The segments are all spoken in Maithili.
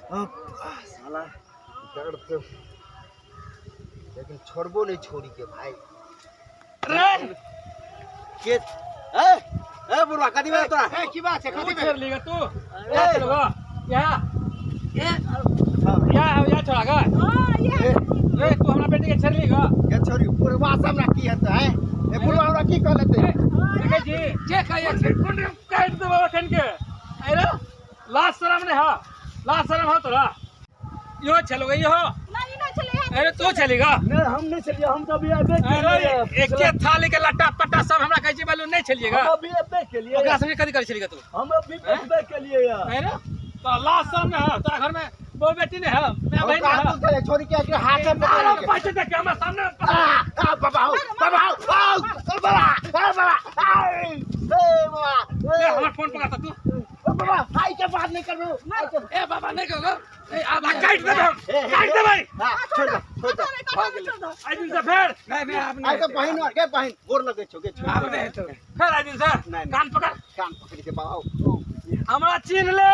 साला दर्द से लेकिन छोड़बो नहीं छोड़ी के भाई। अरे के ए ए बुढ़वा कदी में तोरा ए की बात है कदी में लेगा तू ए चलगा या ए या या छोड़ा गा। हां ये ए तू हमरा बेटी के छेड़ लेगा के छोड़ी बुढ़वा से हमरा की हेतै है ए बुढ़वा हमरा की कह लेतै देखै छी जे खाय छै कोन काट देबो अखन के। अरे लाज शरम नहीं हा, लाज शरम हो तोरा। यो चलो गई हो नहीं नहीं चले। अरे तू चलेगा नहीं हम नहीं चलिए, हम तो अभी अबे अरे एके थाली के लट्टा पट्टा सब हमरा कहै छी बालू नहीं चलिएगा। हम अभी अबे के लिए ओकरा संगे कथि करै छलिएगा तू? हम अभी अबे के लिए यार। अरे तो लाज शरम नहीं है तोरा घर में, बहु बेटी नहीं है, मैं बहन नहीं है। छोड़ी के एकरा हाथ में पकड़ के पैसे दे के हमरा सामने। आ बाबा हो बाबा हो बाबा आ बाबा ए बाबा ए हमर फोन पकड़ तू। बाबा आई के बात नहीं करबो। ए बाबा नहीं कहो ए आ काट दे हम, काट दे भाई। हां छोड़ दे छोड़ दे भाग गेलै आई दिन से फेर नहीं नहीं आप आई तो बहिन के बहिन गोर लगे छो के छोड़ आप नहीं तो फेर आई दिन से कान पकड़, कान पकड़ के बाबा हमरा छीन ले,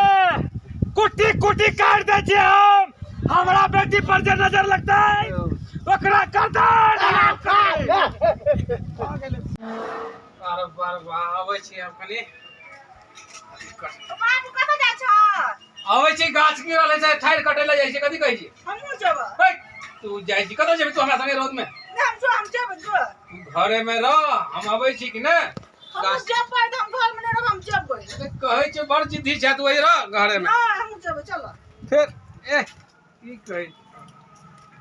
कुटी कुटी काट दे छी हम। हमरा बेटी पर जे नजर लगता है ओकरा कर दे। अरे बार बार आबै छी हम कनी। बाबू कतऽ जाइ छ? आबै छी गाछ गिरल छै ठाढ़ि कटै ले जाइ छी। कथी कहै छी? हमहूँ जेबै। तू जाइ छी कतऽ जेबी तू हमरा संगे रौद में? नहि हम जो हम जेबै जो। तू घरे में रह, हम आबै छी कि नहि? हम जेबै तऽ हम घर में नहि रहब, हम जेबै। कहै छी बड़ जिद्दी छै तू, वही रह घरे में। नहि हमहूँ जेबै चल। फेर ए की कहै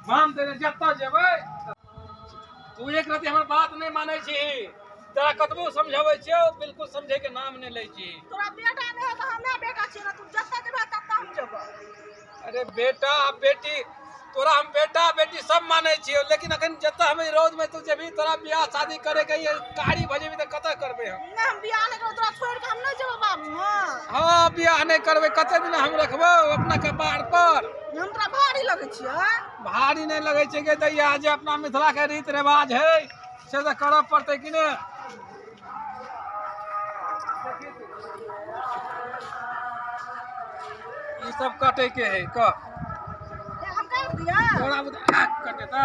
मान तेरे जतऽ जेबै तू एक रति हमर बात नहि मानै छी। तोरा कतबो समझाबै छियौ बिल्कुल समझे के नाम नहि लै छी। तोरा बेटा नहि है तऽ हमरा बेटा छियै ने, तू जतऽ जेबै ततऽ हम जेबै। अरे बेटा बेटी तोरा हम बेटा बेटी सब मानै छियौ, लेकिन अखन जतऽ हम रौद में तू जेबही तोरा बियाह शादी करे के गाड़ी भजेबी तऽ कतऽ करबै हम? नहि हम बियाह नहि करबै, तोरा छोड़ि के हम नहि जेबै बाबू। हां हां बियाह नहि करबै, कते दिन हम रखबौ अपना कपार पर? हम तोरा भारी लगै छियै? भारी नहि लगै छै गे दैया, जे अपना मिथिला के रीत रिवाज है से तऽ करऽ पड़तै कि नहि? ई सब कटे के है कह हम काट दिया थोड़ा बहुत कटे त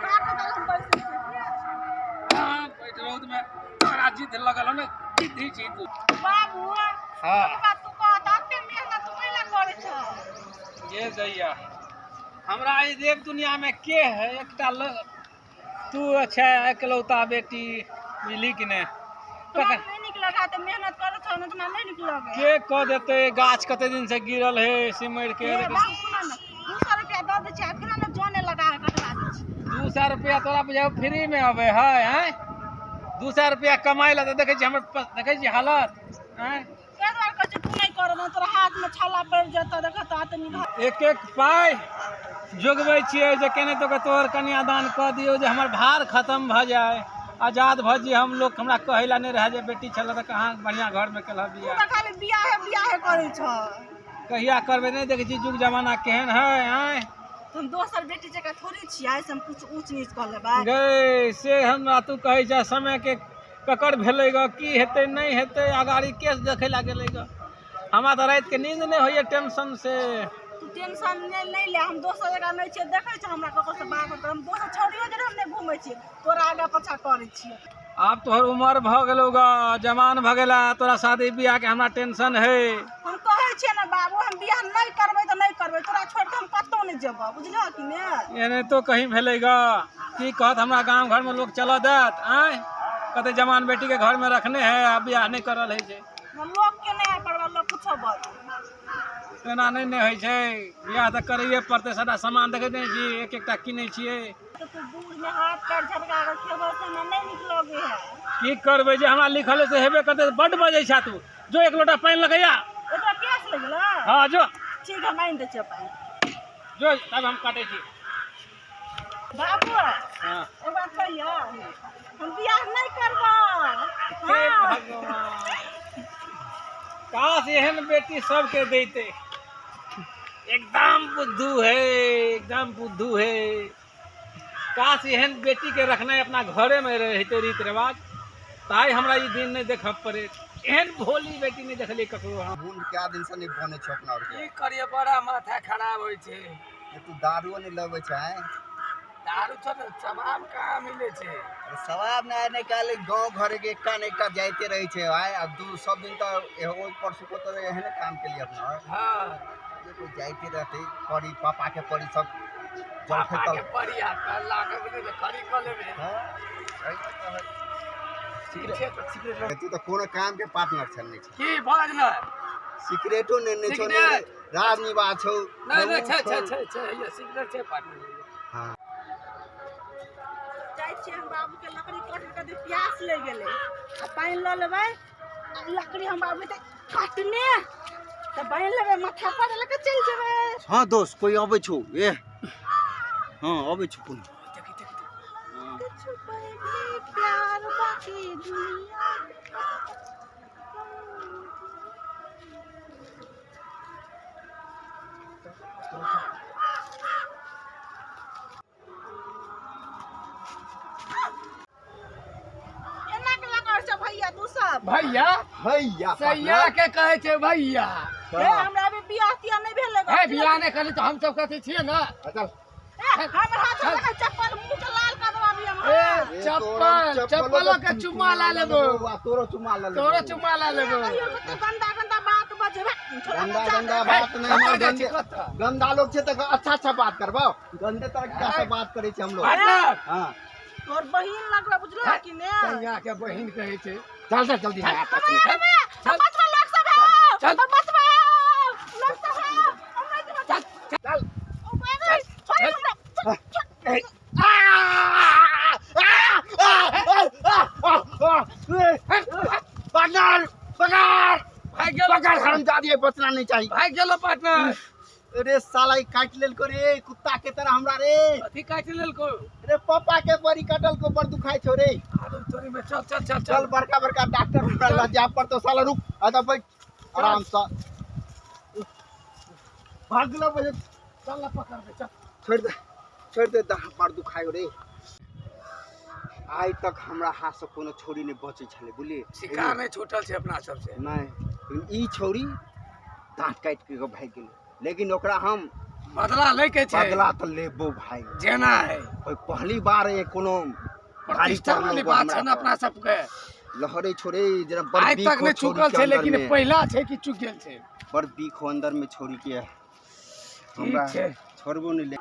काट के हम पैसे हां बैठ रौद में तोरा जिद लगल हो ने, जिद्दी छी तू बाबू। हां तू कह त मेहनत तू कैला करै छ? ये दैया हमरा ई देव दुनिया में के है एकटा तू अच्छा एकलौता बेटी बुझली कि नहि? नहीं निक लगा त मेहनत करै छ न, त नहीं निक लगे के कह देते गाछ कते दिन से गिरल है सिमर के। बाबू सुन न 200 रुपया the they छै केना न जाने लगा के कटवा दे छै। 200 रुपया तोरा बुझाउ फ्री में आवे है? हैं 200 रुपया कमाई ला त देखै छी हमर देखै छी हालत। हैं के द्वार कहै छै तू नहीं करब तोरा हाथ में छाला पड़ जतऽ देख त हाथ निभा। एक एक पाई जोगबै छियै जे केने तो तोहर कन्यादान कऽ दियौ जे हमर भार खत्म भऽ जाय, आजाद भऽ जी हम लोग। हमरा कहै ला नहीं रहे जे बेटी छल तऽ कहाँ बढ़िया घर में केलह बियाह। तू तऽ खाली बियाहे बियाहे करै छ। कहिया करबै नहीं देखै छी जुग जमाना केहन है। आँय हम दोसर बेटी जकाँ थोड़ी छियै से हम कुछ ऊँच नीच कऽ लेबै गै। से हमरा तू कहै छ समय के ककर भेलै ग, की हेतै नहीं हेतै, अगाड़ी केस देखै ला गेलै ग। हमरा तऽ राति के नींद नहीं होइए टेंशन से। तू टेंशन नहीं ले, हम दोसर जगह नहीं छियै देखै छ हमरा ककरो से बात होतै। हम दोसर छोड़ियो जे हम नहीं घूमै छियै, तोरा आगा पाछा करै छियै। आब तोहर उमर भऽ गेलौ ग, जवान भऽ गेला, तोरा शादी बियाह के हमरा टेंशन है। हम कहै छियै ने बाबू हम बियाह नहीं करबै तऽ नहीं करबै, तोरा छोड़ि के हम कतौ नहीं जेबै बुझलह कि ने? एने तो कहीं भेलै ग, की कहत हमरा गाँव घर में लोग चलऽ देत? आँय कते जवान बेटी के घर में रखने है आ बियाह नहीं करल है छै। लोग के नहीं परवाह, लोग कुछो बात एना नहीं ने होइ छै, बियाह तऽ करैए पड़तै। सबटा सामान देखैत नहि छी एक एकटा किनै छियै। तऽ तू दूर में हाथ पैर झटका के खेबै से हमरा नहीं नीक लगै है। की करबै जे हमरा लिखल है से हेबे करतै। बड्ड बजै छै तू, जो एक लोटा पानि लगैया। ओकरा प्यास लगलै? हाँ जो ठीक है, हम आनि दै छियै पानि। जो तब हम काटै छी बाबू। हाँ एक बात कहियौ, हम बियाह नहीं करबै। हे भगवान, काश एहन बेटी सबके देते। एकदम बुद्धू है, एकदम बुद्धू है। काश एहन बेटी के रखना अपना घरे में रहते रीत रिवाज, ताई हमरा ई दिन नहीं देखऽ पड़े। एहन भोली बेटी नहि देखलियै ककरो हम। मुंड क्या दिन से नहीं बने छौ अपना और की करिए, बड़ा माथा खराब होइ छै। तू दारुओ नहीं लबै छै? दारू छोड़, शबाब कहाँ मिले छै? शबाब नहि नहि काल्हि गाँव घर के एकटा ने एकटा जाइते रहै छै भाई। अब दू सब दिन तऽ एहो परसू को तऽ एहने काम के लिए अपना। हाँ जे कोई जाइते रहते परी पापा के परी सब पापा के परी आ कल्ला के बोले तऽ खरी कऽ लेबै। हां सिगरेट तू तऽ कोनो काम के पार्टनर छल नहीं छै। की बाज न सिगरेटो ने नहीं छौ, राजनिवास छौ। नहीं नहीं छै छै छै छै ये सिगरेट छै पार्टनर। हां जाइ छियै हम बाबू के लकड़ी काट के प्यास लागि गेलै आ पानि लऽ लेबै। लकड़ी हम बाबू के काटने तऽ बान्हि लेबै माथा पर लऽ के चलि जेबै। हां दोस्त कोई अबै छौ? ए हां अबै छौ कोनो। प्यार बाकी दुनिया। भैया तू सब भैया भैया सैया के कहे छै भैया। हमरा अभी बियाह तियाह नहीं भेलै। हे बियाह नहीं करली तो हम सब कथी छियै ना। चल हमर हाथ में चप्पल मुंह के लाल कर देबा अभी हम। ए चप्पल चप्पल के चुम्मा ला लेबो। तोरो चुम्मा ला लेबो, तोरो चुम्मा ला लेबो। कते गंदा गंदा बात बजबे। गंदा गंदा बात नहीं, हमर गंदा लोग छै त अच्छा अच्छा बात करबो। गंदे तरीका से बात करै छै हम लोग। हां तोर बहिन लगबे बुझलो कि ने? सैया के बहिन कहै छै। चल चल जल्दी आ चल बचवा लोग सब है। चल बचवा लोग सब है। हमरा चल चल ओ बाबा छोड़ हमरा। आ आ आ पार्टनर पकड़ भाग गेलो पकड़ हरामजादी, बचना नहीं चाहिए। भाग गेलो पार्टनर। अरे साला ई काट लेलको रे कुत्ता के तरह हमरा रे। अथी काट लेलको रे पापा के बड़ी काटल को बड़ दुखाई छौ रे। आरो तोरी में चल चल चल चल बड़का बड़का डॉक्टर हमरा ल जा पर तो साला रुक आ त बैठ आराम से भाग गेलो बजे। चल ल पकड़ बे चल छोड़ दे दहा पर दुखाई रे। आइ तक हमरा हाथ से कोनो छोरी नहीं बचै छलै बुझलिए। शिकार नहीं छूटल छै अपना सब से नहीं, लेकिन ई छोरी दांत काट के भाग गेलै। लेकिन ओकरा हम बदला ले के छै। बदला त लेबो भाई जेना है। पहली बार ये कोनो प्रतिष्ठा वाली बात छै ना अपना सबके। लहरे छोड़े जरा बड़ आइ तक नहीं चुकल छै, लेकिन पहला छै कि चुक गेल छै। बड़ बीख हो अंदर में छोरी के। हमरा छोड़बो नहीं ले।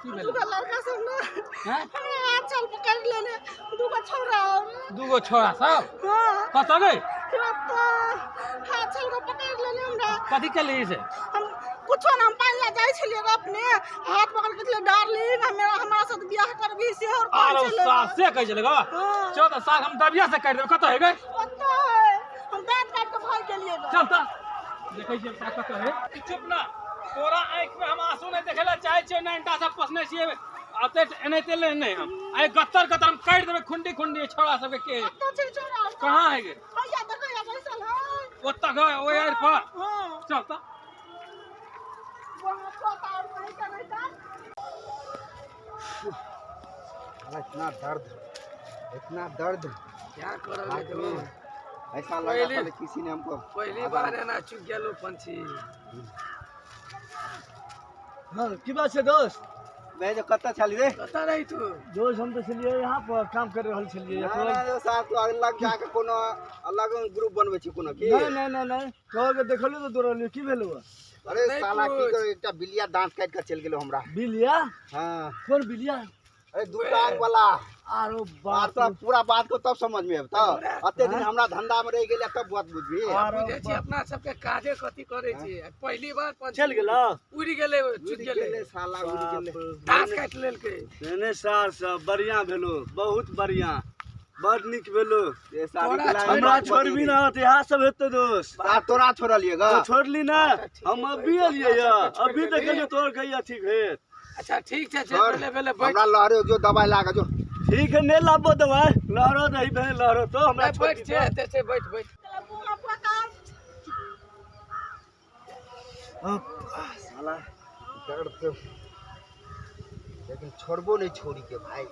दूगो लड़का सब ना हमरा हाथ चल पकड़ लेने। दूगो छोरा दूगो छोरा सब। हां कत गए? हाथ चल के पकड़ लेने हमरा। कथी के लिए से? हम कुछो ना, हम पानि ला जाइ छलियै अपने हाथ पकड़ के छलियै डार्लिंग हमरा हमरा साथ बियाह करबी से और आरो सास से कहै छलै ग। चल त सास हम दबिया से काटि देबै। कत है गए? ओत है। हम दांत काट के भाग गेलियै। चल त देखै छियै सास कत है। चुप ना, तोरा आँखि में हम आंसू नहीं देखे ला चाहे छियै। नैनटा सब पोसने छियै अते एनाहिते ले नहीं हम आइ गत्तर गत्तर हम काटि देबै खुंडी खुंडी छोरा सबके। के कत छै छोरा? कहाँ है गे? भैया देखै बैसल है ओत गए ओइ आर पर। हां चल त वहां खोता और कहीं का नहीं था। इतना दर्द, इतना दर्द क्या करोगे? ऐसा लगा था किसी ने हमको पहली बार है ना चुक गेलो पंछी। हाँ की बात है दोस्त? मैं जो कत्ता छली रे। कत्ता रही तू? दोस्त हम तो छलिए यहाँ पर काम कर रहल छलिए। ना ना साहब तू अलग जाके कोनो अलग ग्रुप बनबै छी कोनो की? नहीं नहीं नहीं नहीं तोरा के देखलियो तो दौड़लियो। की भेलो? अरे साला की कर एकटा बिलिया दांत काट के चल गेलो हमरा। बिलिया? हां। कौन बिलिया? अरे दू टांग वाला। आरो बात पूरा बात को तब समझ में आबत। अते दिन हमरा धंधा में रह गेल तब बात बुझबी। बुझै छी अपना सबके काजे कथि करै छी। पहली बार चल गेलो उड़ गेलै चुक गेलै साला उड़ गेलै दांत काट लेलकै। ने सार सब बढ़िया भेलो, बहुत बढ़िया, बड़ नीक भेलो। हमरा छोड़बी ना त इहा सब हेतै दोस्त। आ तोरा छोड़लिए ग? तो छोड़ली ना, हम अभी एलिए या अभी देखलिए तोर गैया ठीक भेल। अच्छा ठीक छै पहले पहले बैठ। हमरा लहरे जो दवाई लागे जो। ठीक है नहीं लाबो दवाई, लहरो दही भेल लहरो तो हमरा बैठ छै एते छै बैठ बैठ। साला दर्द लेकिन छोड़बो नहीं छोड़ी के भाई।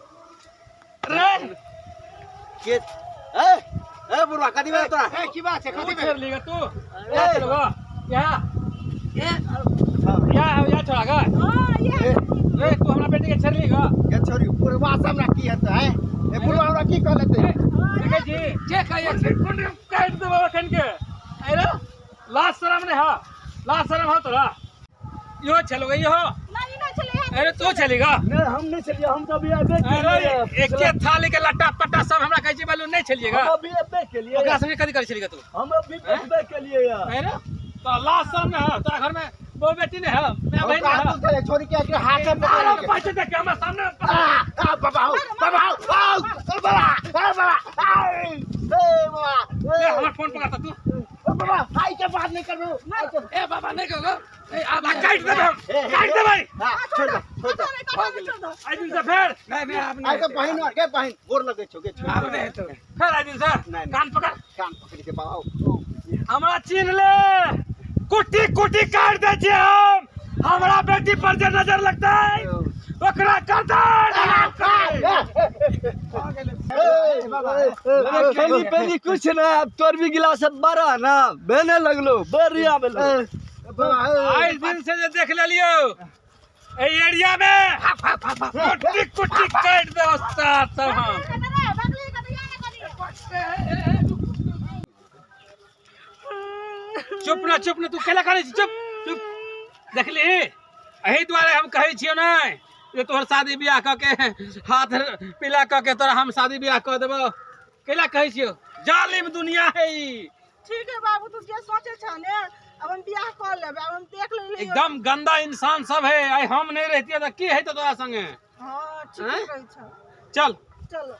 रे के ए ए बुढ़वा कथी भेल तोरा? ए की बात छै? तू कथी भेल? छेड़ लीगा तू या चलगा या या या छोड़ा गा। हाँ ये रे तू हमरा बेटी के छेड़ लीगा। के छोरी बुढ़वा से हमरा की हेतै हैं? ए बुढ़वा हमरा की कह लेतै? देखै छी जे कहै छै कुंड काटि देबो एखन के। अरे लाज शरम नहि हा, लाज शरम हो तोरा। इहो छलौ इहो। नहीं नहीं छलै। अरे तू छलीगा? नहीं हम नहीं छलिए, हम तो अभी अबे अरे एके थाली के लट्टा पट्टा सब हमरा कहै छी बालू नहीं छलिएगा। हम अभी अबे के लिए, ओकरा संगे कथी करै छलिएगा तू? हम अभी अबे के लिए यार। अरे तो लाज शरम नहि हो तोरा, घर में बहु बेटी नहीं हो, मैं बहन नहीं हो। तू छोरी के एकरा हाथ से पकड़ अरे के पैसे देख के हमरा सामने आ आ बाबा हो बाबा हो आओ बाबा आ बाबा आ ए बाबा ले हमर फोन पकड़ता तू। बाबा आई के बात नहीं करबो। ए बाबा नहीं कहो ए आब आ काटि देबै हम, काटि देबै। हां छोड़ दे छोड़ दे। आइ दिन से फेर नहीं नहीं आब आई के नहीं बहिन और के बहिन गोर लगे छो के छोड़ आब नहीं हेतौ। फेर आइ दिन से नहीं। कान पकड़, कान पकड़ के बाबा हमरा चिन्ह ले, कुटी कुटी काट दै छियै हम। हमरा बेटी पर जे नजर लगतै ओकरा करतै। खेली पेली कुछ ना, अब तोर भी गिलास बड़ा ना बहने लगलो, बढ़िया भेलो। आइ दिन से जे देख लेलियो एहि एरिया में कुटी कुटी काटि देब साथ सब हम। चुप ना चुप ना, तू केला करै छी? चुप चुप। देखली एहि दुआरे हम कहै छियौ नहि जे तोहर शादी बियाह कऽ के हाथ पीला कऽ के तोरा हम शादी बियाह कऽ देबौ, केला कहै छियौ? जालिम दुनिया है ई, ठीक है बाबू तू जे सोचे छ ने, अब हम बियाह कर लेबै, अब हम देख लेलियै। एकदम गंदा इंसान सब है। आइ हम नहीं रहतियै तऽ की हेतै तोरा संगे? हां ठीक कहै छ। चल चलो।